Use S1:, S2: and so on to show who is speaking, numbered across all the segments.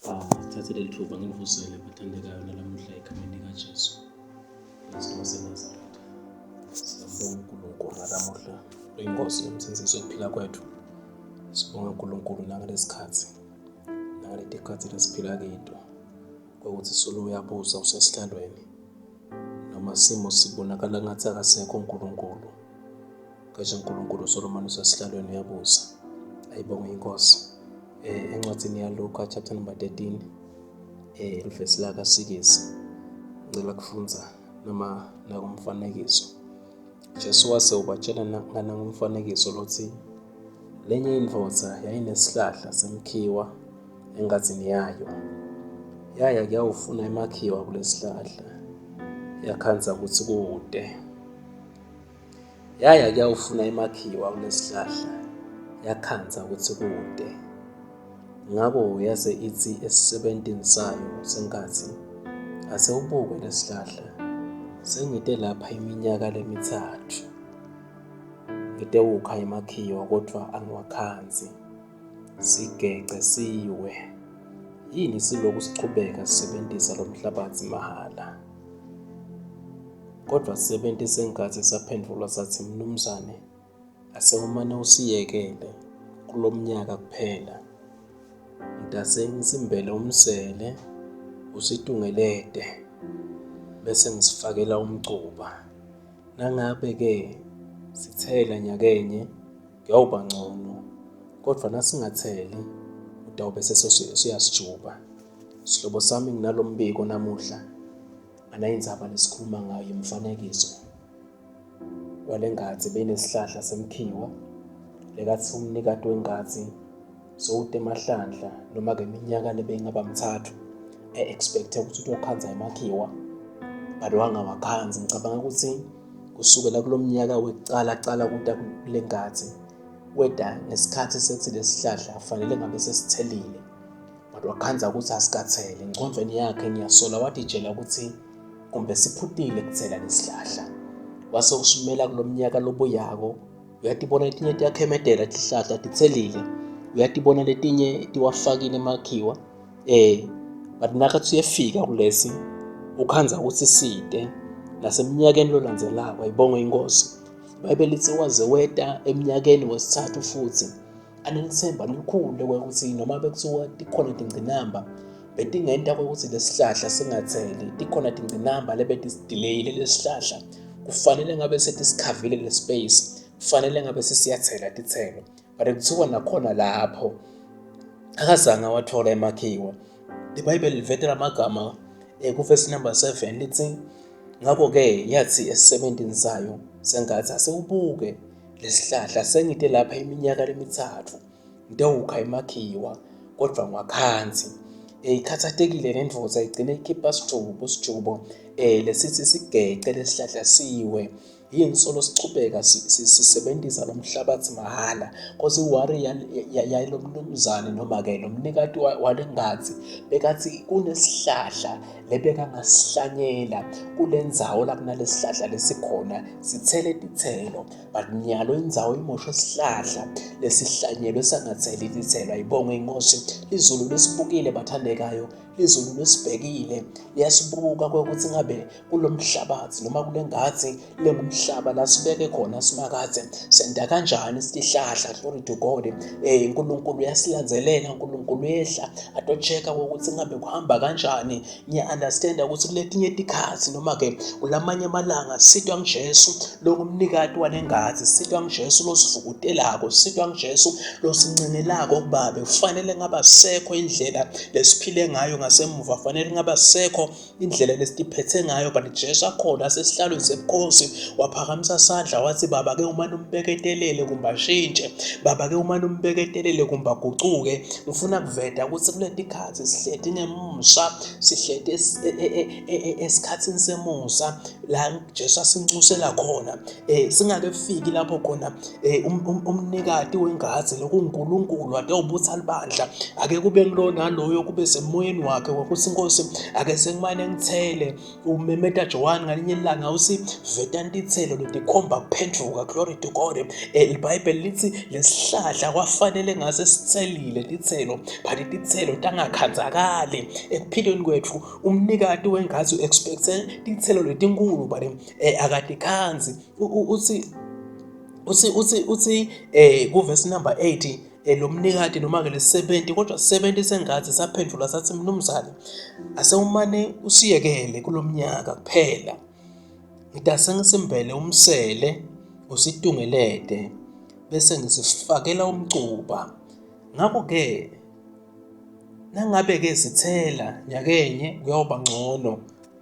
S1: Sithathe leli thuba ngivusele bathandekayo nalamuhla egameni likaJesu Kristu waseNazaretha. Siyambonga uNkulunkulu nalamuhla oyinkosi yomsindisi wokuphila kwethu. Sibonga uNkulunkulu nangalesikhathi nangaleti khathi lesiphila kito kwekuthi solo uyabusa usesihlalweni noma simo sibonakala ngathi akasekho uNkulunkulu. Kanje uNkulunkulu uSolomoni usesihlalweni uyabusa. Ayibongwe inkosi. Eh, encwadini yaLuka chapter number 13 livesi laka 6 ngicela kufunza noma nakumfanekiso. Jesu wase ubatshela nangumfanekiso lothi lenye indvodza yayinesihlahla semkhiwa engadzini yayo. Yaya kuyawufuna emakhiwa kulesihlahla yakhandza kutsi kute. Yaya kuyawufuna emakhiwa kulesihlahla, yakhandza kutsi kute. Ngako yase itsi esisebentini sayo senkathi, Ase ubuke lesihlahla, sengite lapha iminyaka lemitsatfu ngitewukha emakhiwa kodvwa angiwakhandzi. Sigece siwe. Yini siloku sichubeka sisebentisa lomhlabatsi mahhala? Kodvwa sisebenti sengadze saphendvula satsi, Mnumzane, ase umane usiyekele kulomnyaka kuphela, ngitase ngisimbele umsele usitungelete, bese ngisifakela umcuba. Nangabe-ke sitsela nyakenye kuyawuba ncono, kodvwa nasingatseli utawube sesiyasijuba. Sihlobo sami nginalombiko namuhla. Anayindzaba lesikhuluma ngayo yemfanekiso walengadzi benesihlahla semkhiwa lekathi umnikati wengadzi sowute emahlandla noma-ke iminyaka lebeyingaba mthathu e-expect-e ukuthi utokhandza emakhiwa but wangawakhandzi. Ngicabanga ukuthi kusukela kulo mnyaka wekucala cala kuta kule ngadzi weda ngesikhathi sethi lesihlahla fanele ngabe sesithelile but wakhandza ukuthi asikathele engcondvweni yakhe ngiyasola watitshela ukuthi kumbe siphutile kuthela lesihlahla wase usumela kulomnyaka lobuyako uyatibona letinye tiyakhemedela tihlahla tithelile uyatibona letinye tiwafakile emakhiwa but nakathi uyefika kulesi ukhandza ukuthi side naseminyakeni lolandzelako ayibongwe inkosi iBhayibheli lithi waze weta eminyakeni wesithathu futhi anelithemba lelikhulu lokuthi noma bekuthiwa tikhona tingcinamba betingenta ukuthi lesihlahla singatheli tikhona tingcinamba lebetisideleyile lesihlahla kufanele ngabe setisikhavile le space kufanele ngabe sesiyathela tithelo but kuthiwa nakhona lapho akazange awathola emakhiwa ibhayibheli livetela amagama kuvesi number 7 lithi ngakho-ke yathi esisebentini sayo sengathi asewubuke Lesihlahla sengite lapha iminyaka lemithathu ngitewukha emakhiwa kodvwa ngiwakhandzi. Ikhatsatekile le ndvodza igcine ikhipha sijubo sijubo lesithi sigece lesihlahla siwe. Yini solo sichubeka sisebenzisa lo mhlabathi mahhala cause i-worry yalo mnumzane noma-ke lo mnikati wale ngadzi bekathi kunesihlahla lebekangasihlanyela kule ndzawo la kunalesihlahla lesikhona sithele titselo but nyalo indzawo imoshwe sihlahla lesihlanyelwe sangatheli titselo. Ayibongwe inkosi, lizulu lisibukile bathandekayo, lizulu lisibhekile, liyasibuka kwekuthi ngabe kulomhlabathi noma kule ngadzi lengumhlaba la sibeke khona simakadze senta kanjani sitihlahla. Glory to God. uNkulunkulu uyasilandzelela, uNkulunkulu uyehla atochecka ukuthi ngabe kuhamba kanjani. Ngiya-understanda ukuthi kuletinye tikhatsi noma-ke kulamanye amalanga sitwa nguJesu longumnikati walengadzi, sitwa nguJesu losivukutelako, sitwa nguJesu losincengelako kubabe. Kufanele ngabe asekho indlela lesiphile ngayo ngasemuva, kufanele ngabe asekho indlela lesitiphethe ngayo but Jesu akhona asesihlalweni sebukhosi waphakamisa sandla wathi baba ke umane umbeketelele kumbe ashintshe baba ke umane umbeketelele kumbe agucuke. Ngifuna kuveta ukuthi kuletikhathi sihleti ngemusa, sihleti esikhathini semusa la Jesu asinxusela khona singakefiki lapho khona umnikati wengadzi lokunguNkulunkulu atewubutha libandla ake kube ngulo naloyo kube semoyeni wakhe wokuthi inkosi ake sengimane ngithele. Umemeta Johane ngalinye ilanga uthi vetani tithelo. Titselo letikhomba kuphendvuka, glory to God. Eh, iBhayibheli lithi lesihlahla kwafanele ngase sitselile titselo, but titselo tangakhandzakali ekuphileni kwethu. Umnikati wengazi u-expecte titselo letinkulu but eh, akatikhandzi. Uthi uthi uthi uthi eh kuverse number 8 eh, lo mnikati noma-ke lesisebenti kodwa sisebenti sengathi saphendvula sathi mnumzane asewumane usiyekele kulo mnyaka kuphela ngitase ngisimbele umsele usitungelete bese ngisifakela umcuba ngakho-ke nangabe-ke sithela nyakenye kuyawuba ngcono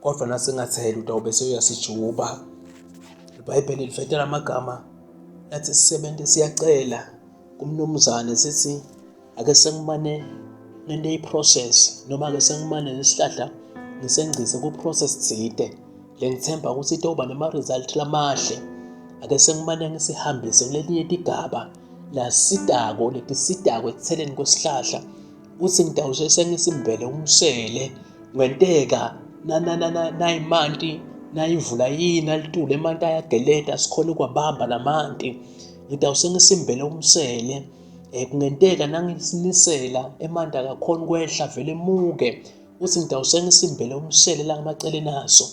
S1: kodwa nasingathela utawube seyuyasijuba ibhayibheli livetela amagama lathi isisebenzi siyacela kumnumzane sithi ake sengimane ngente i-process noma ake sengimane nesihlahla ngisengcise ku-process thide lengithemba ukuthi itoba nema-result lamahle ake sengimane ngisihambise kuletinye tigaba lasitako letisitako ekutheleni kwesihlahla uthi ngitawuse sengisimbele umsele ngenteka nayimanti nayimvula yina litulu emanti ayageleta sikhona ukwabamba lamanti ngitawuse ngisimbele umsele um kungenteka nangisinisela emanti akakhoni kwehla vele emuke uthi ngitawuse ngisimbele umsele la ngamaceleni aso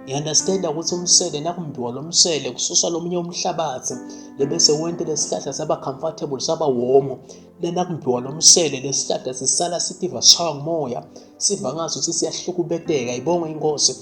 S1: Ngi-understanda ukuthi umsele nakumbiwa lo msele kususwa lomunye umhlabathi lebese wente lesihlahla saba comfortable saba womo nakumbiwa lo msele lesihlahla sisala sitiva sishaywa ngumoya siva ngazi ukuthi siyahlukubeteka ibonge inkosi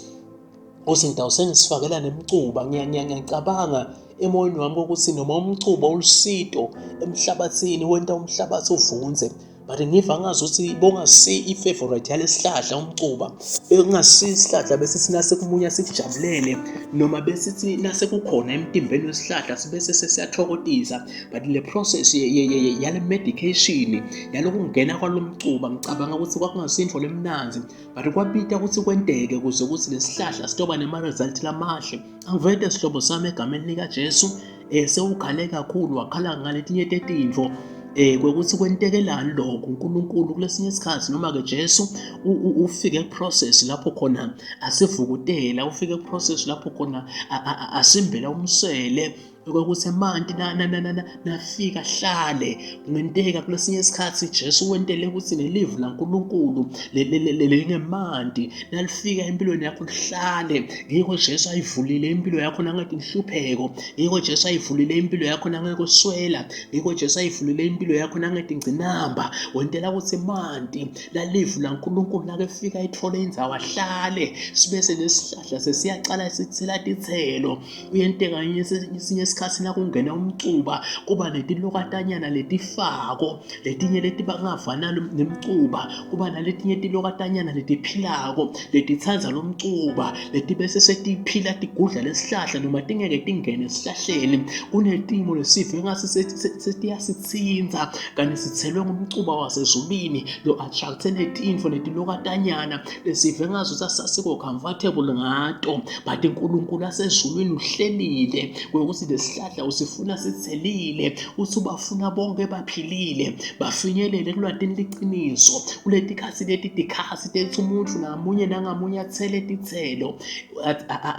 S1: uthi ngitawuse ngisifakela nemcuba ngiyacabanga emoyeni wami kokuthi noma umcuba ulusito emhlabathini wenta umhlabathi uvunze but ngiva ngazi ukuthi bongasi i-favorite yalesihlahla umcuba bekungasi isihlahla besithi nasekumunya sikujabulele noma besithi nasekukhona emtimbeni wesihlahla sibese sesiyathokotisa but le process yale medication yalokungena kwalomcuba ngicabanga ukuthi kwakungasintfo lemnandzi but kwabita ukuthi kwenteke kuze ukuthi lesihlahla sitoba nema-result lamahle angivete sihlobo sami egameni likaJesu eh sewukhale kakhulu wakhala ngaletinye tetintfo eh kwekuthi kwentekelani lokho uNkulunkulu kulesinye isikhathi noma ke Jesu ufike process lapho khona asivukutela ufike process lapho khona asimbela umsele ukuthi emanti nafika hlale kungenteka kulesinye isikhathi Jesu wentele ukuthi nelivu laNkulunkulu lingemanti nalifika empilweni yakho lihlale ngikho Jesu ayivulile impilo yakho nangetinhlupheko ngikho Jesu ayivulile impilo yakho nangekuswela ngikho Jesu ayivulile impilo yakho nangetingcinamba wentela ukuthi emanti lalivu laNkulunkulu nakefika ithole indzawo ahlale sibe senesihlahla sesiyacala sithela titselo kuyenteka esinye isikhathi nakungena umcuba kuba netilokatanyana letifako letinye letibangavana nemcuba kuba naletinye tilokatanyana letiphilako letitsandza lomcuba letibese setiphila tigudla lesihlahla noma tingeke tingene esihlahleni kunetimo lesive engase setiyasitsintsa kanti sithelwe ngumcuba wasezulwini lo attracte netintfo netilokatanyana lesive ngazuthi asasikho comfortable ngato but uNkulunkulu asezulwini uhlelile ukuthi lesihlahla usifuna sithelile uthi ubafuna bonke baphilile bafinyelele kulwatini liqiniso kuletikhathi leti tikhathi tethi umuntu ngamunye nangamunye athele tithelo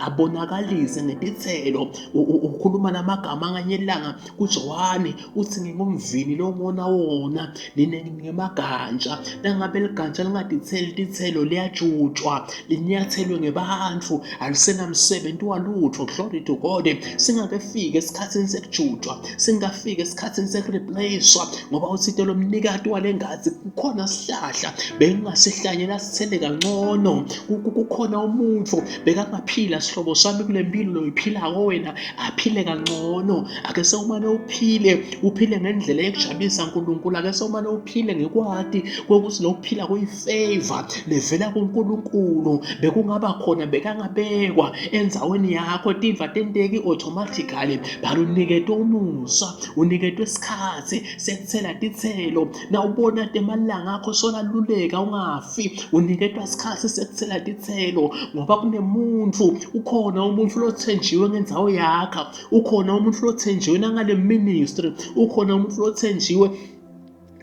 S1: abonakalise ngetithelo ukhuluma lamagama nganye ilanga kuJohane uthi ngingumvini longona wona nine ngemaganja nangabe liganja lingaditheli tithelo liyajutshwa linyathelwe ngebantfu alisenamsebenzi walutho glory to God singakefiki esikhathini sekujutshwa singafiki esikhathini sekureplacewa ngoba uthinte lo mnikati walengathi kukhona sihlahla bengingasihlanyela sithele kangcono kukhona umuntu bekangaphila sihlobo sami kule mpilo loyiphilako wena aphile kangcono ake sewumane uphile uphile ngendlela yekujabulisa uNkulunkulu ake sewumane uphile ngekwati kokuthi lokuphila kuyifavor levela kuNkulunkulu bekungaba khona bekangabekwa endzaweni yakho timva tenteki automatically but uniketwe umusa uniketwe isikhathi sekuthela tithelo nawubona temalanga akho solaluleka ungafi uniketwa isikhathi sekuthela tithelo ngoba kunemuntu ukhona umuntu lothenjiwe ngendzawo yakha ukhona umuntu lothenjiwe nangale ministry ukhona umuntu lothenjiwe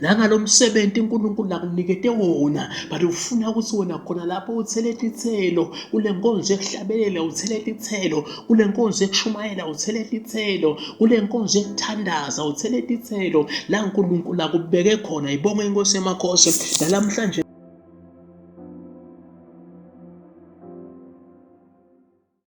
S1: Nangalo msebenzi uNkulunkulu akunikete wona, but ufuna ukuthi wena khona lapho uthele tithelo kule nkonzo yokuhlabelela, uthele tithelo kule nkonzo yokushumayela, uthele tithelo kule nkonzo yokuthandaza, uthele tithelo la uNkulunkulu akubeke khona. Ibonge inkosi yamakhosi nalamhlanje.